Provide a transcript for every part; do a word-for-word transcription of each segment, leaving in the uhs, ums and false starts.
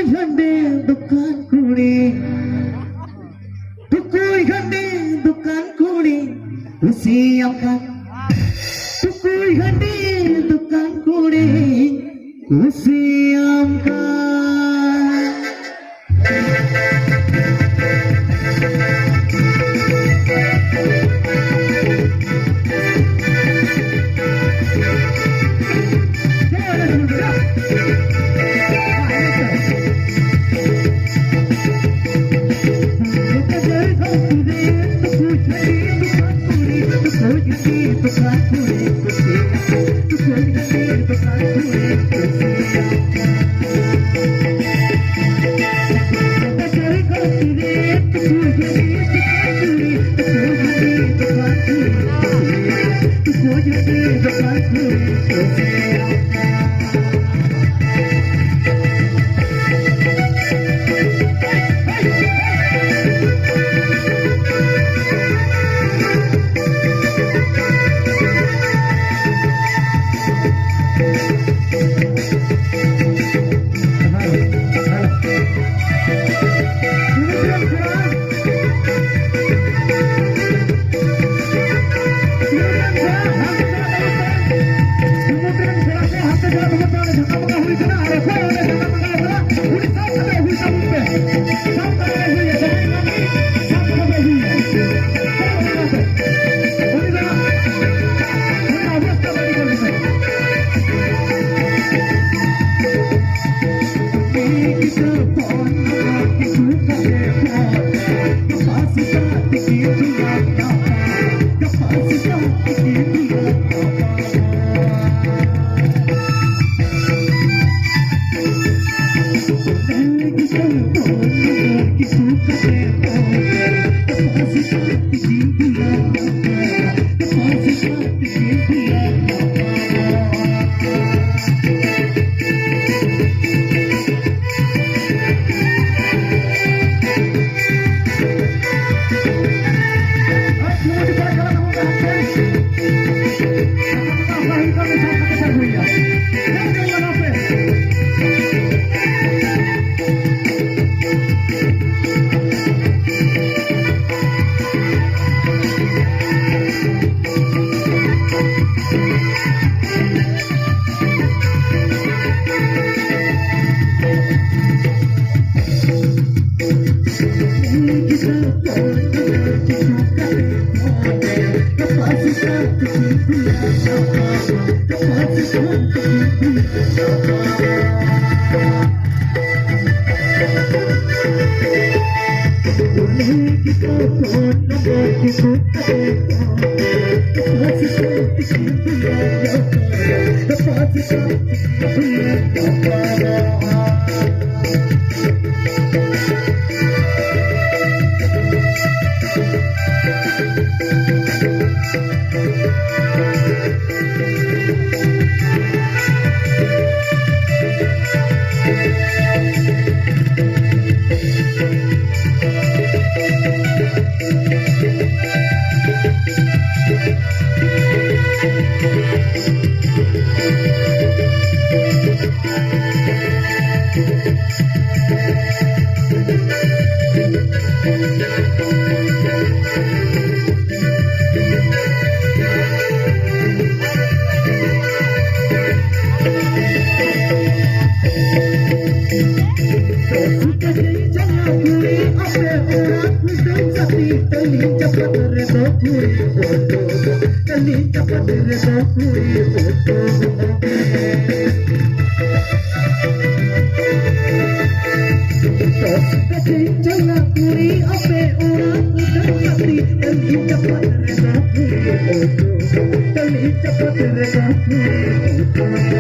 ᱦᱟᱺᱰᱤ ᱫᱚᱠᱟᱱ ᱠᱩᱲᱤ, ᱴᱩᱠᱩᱭ ᱦᱟᱺᱰᱤ ᱫᱚᱠᱟᱱ ᱠᱩᱲᱤ, ᱠᱩᱥᱤᱭᱟᱢ ᱠᱷᱟᱱ᱾ ᱴᱩᱠᱩᱭ ᱦᱟᱺᱰᱤ ᱫᱚᱠᱟᱱ ᱠᱩᱲᱤ, ᱠᱩᱥᱤᱭᱟᱢ ᱠᱷᱟᱱ᱾ ᱪᱟᱞᱟᱜ ᱠᱩᱲᱤ ᱟᱯᱮ ᱚᱲᱟᱜ ᱩᱰᱟᱹᱝ ᱠᱟᱛᱮ ᱛᱟᱹᱞᱤ ᱪᱟᱯᱟᱫ ᱨᱮᱫᱚ ᱠᱩᱲᱤ ᱩᱰᱩᱠ, ᱛᱟᱹᱞᱤ ᱪᱟᱯᱟᱫ ᱨᱮᱫᱚ ᱠᱩᱲᱤ ᱩᱰᱩᱠ᱾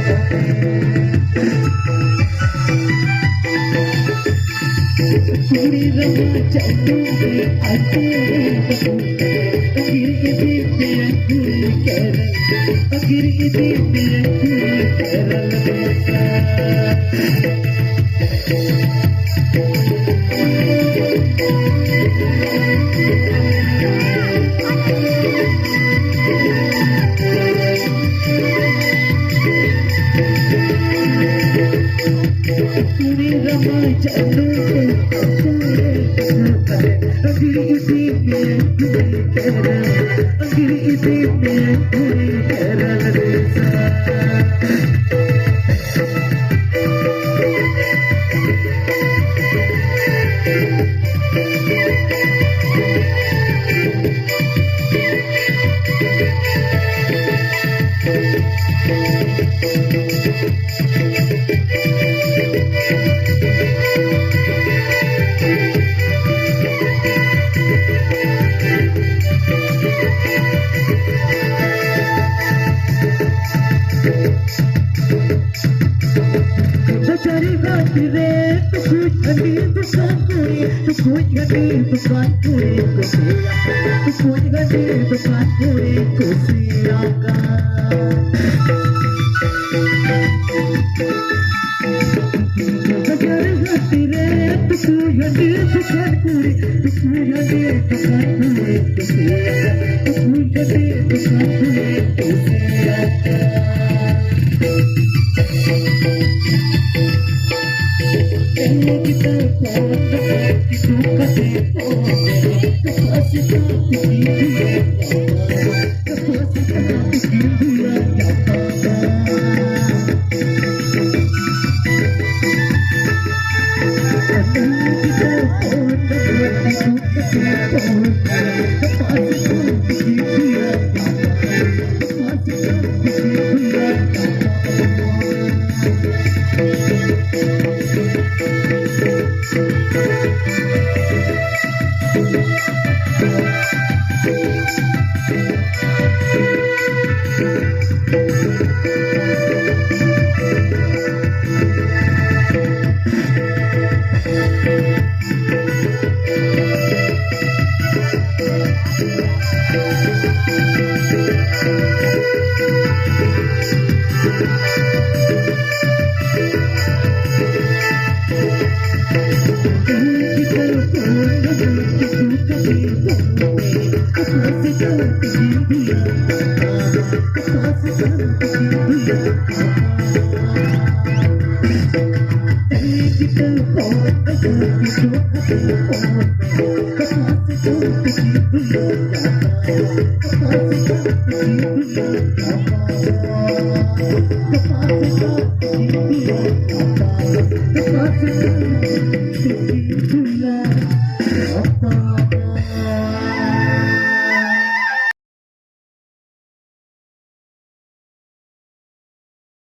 ᱠᱩᱲᱤ ᱨᱟᱢᱟ ᱪᱟᱸᱫᱚ ᱜᱮ ᱟᱡ ᱛᱮ ᱵᱟᱹᱦᱩ ᱟᱹᱜᱤᱨ ᱤᱫᱤ ᱢᱮᱭᱟ ᱠᱩᱲᱤ ᱠᱮᱨᱟᱞ, ᱟᱹᱜᱤᱨ ᱤᱫᱤ ᱢᱮᱭᱟ ᱠᱩᱲᱤ ᱠᱮᱨᱟᱞ ᱫᱤᱥᱚᱢ᱾ ᱠᱩᱲᱤ ᱨᱟᱢᱟ ᱡᱟᱱᱩ ᱠᱚ ᱟᱹᱜᱤᱨ ᱤᱫᱤ ᱢᱮᱭᱟ ᱠᱩᱲᱤ ᱠᱮᱨᱟᱞ, ᱟᱹᱜᱤᱨ ᱤᱫᱤ ᱢᱮᱭᱟ ᱠᱩᱲᱤ ᱠᱮᱨᱟᱞ ᱫᱤᱥᱚᱢ᱾ ᱫᱚᱠᱟᱱ ᱠᱩᱲᱤ ᱠᱩᱥᱤᱭᱟᱜ, ᱴᱩᱠᱩᱡ ᱜᱟᱹᱰᱤ ᱫᱚᱠᱟᱱ ᱠᱩᱲᱤ ᱠᱩᱥᱤᱭᱟᱜ᱾ ᱵᱟᱡᱟᱨ ᱜᱷᱟᱴᱤ ᱨᱮ ᱴᱩᱠᱩᱡ ᱜᱟᱹᱰᱤ ᱫᱚᱠᱟᱱ ᱠᱩᱲᱤ, ᱴᱩᱠᱩᱡ ᱜᱟᱹᱰᱤ ᱫᱚᱠᱟᱱ ᱠᱩᱲᱤ ᱠᱩᱥᱤᱭᱟᱜ, ᱴᱩᱠᱩᱡ ᱜᱟᱹᱰᱤ ᱫᱚᱠᱟᱱ ᱠᱩᱲᱤ ᱠᱩᱥᱤᱭᱟᱜ᱾